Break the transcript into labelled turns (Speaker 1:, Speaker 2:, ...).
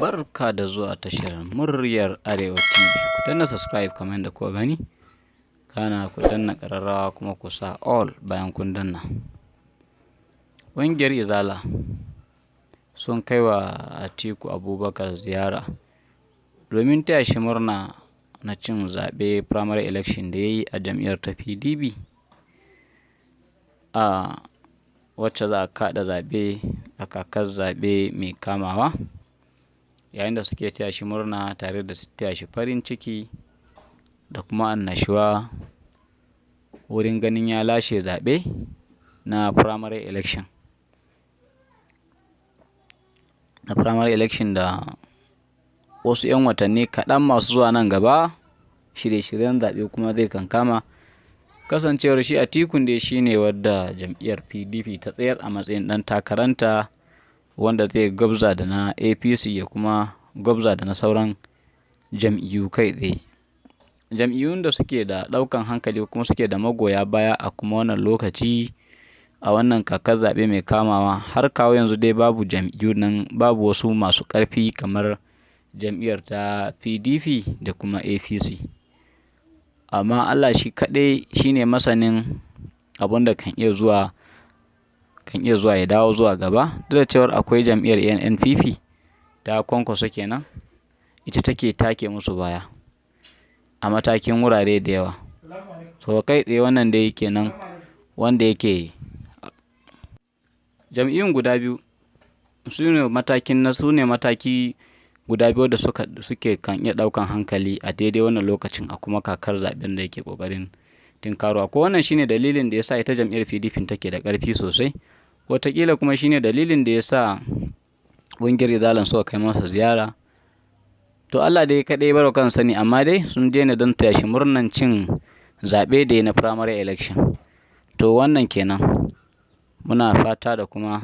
Speaker 1: Barka da zuwa tashar Muryar Arewa TV. Ku danna subscribe kamar yadda kuka gani. Kana ku danna ƙararrawa kuma ku sa all bayan kun danna. Ƙungiyar Izala sun kai wa Atiku Abubakar ziyara domin taya shi murna na cin zaɓe primary election da ya yi a jam'iyyar ta PDP, a wacce za a kaɗa zaɓe a kakar zaɓe mai kamawa, yayin da suke taya shi murna tare da taya shi farin ciki da kuma annashuwa wurin ganin ya lashe zaɓe na primary election. Na primary election da wasu 'yan watanni kaɗan masu zuwa nan gaba, shirye-shiryen zaɓe kuma zai kankama. Kasancewar shi Atikun dai shi ne wadda jam'iyyar PDP ta tsayar a matsayin ɗan takaranta wanda zai gwabza da na APC ya kuma gwabza da na sauran jam'iyyu kai tsaye. Jam'iyyun da suke da ɗaukan hankali kuma suke da magoya baya a kuma wannan lokaci, a wannan kakar zaɓe mai kamawa, har kawo yanzu dai babu jam'iyyu nan, babu wasu masu ƙarfi kamar jam'iyyar ta PDP da kuma APC. Amma Allah shi kaɗai shine masanin abun da kan iya zuwa ya dawo zuwa gaba. Duk da cewar akwai jam'iyyar NNPP ta Kwankwaso kenan, ita take take musu baya a matakin wurare da yawa. So kai tsaye wannan dai kenan, wanda yake jam'iyyun guda biyu su ne matakin na su ne mataki guda biyu da suke kan iya ɗaukan hankali a daidai wannan lokacin, a kuma kakar zaɓen da yake ƙoƙarin tinkarowa. Ko wannan shine dalilin da yasa ita jam'iyyar PDP take da ƙarfi sosai. Wataƙila kuma shine dalilin da yasa ƙungiyar Izalan suka kai masa ziyara. To, Allah dai kaɗai barwa kan sani, amma dai sun je ne don taya shi murnan cin zaɓe da ya na primary election. To, wannan kenan. Muna fata da kuma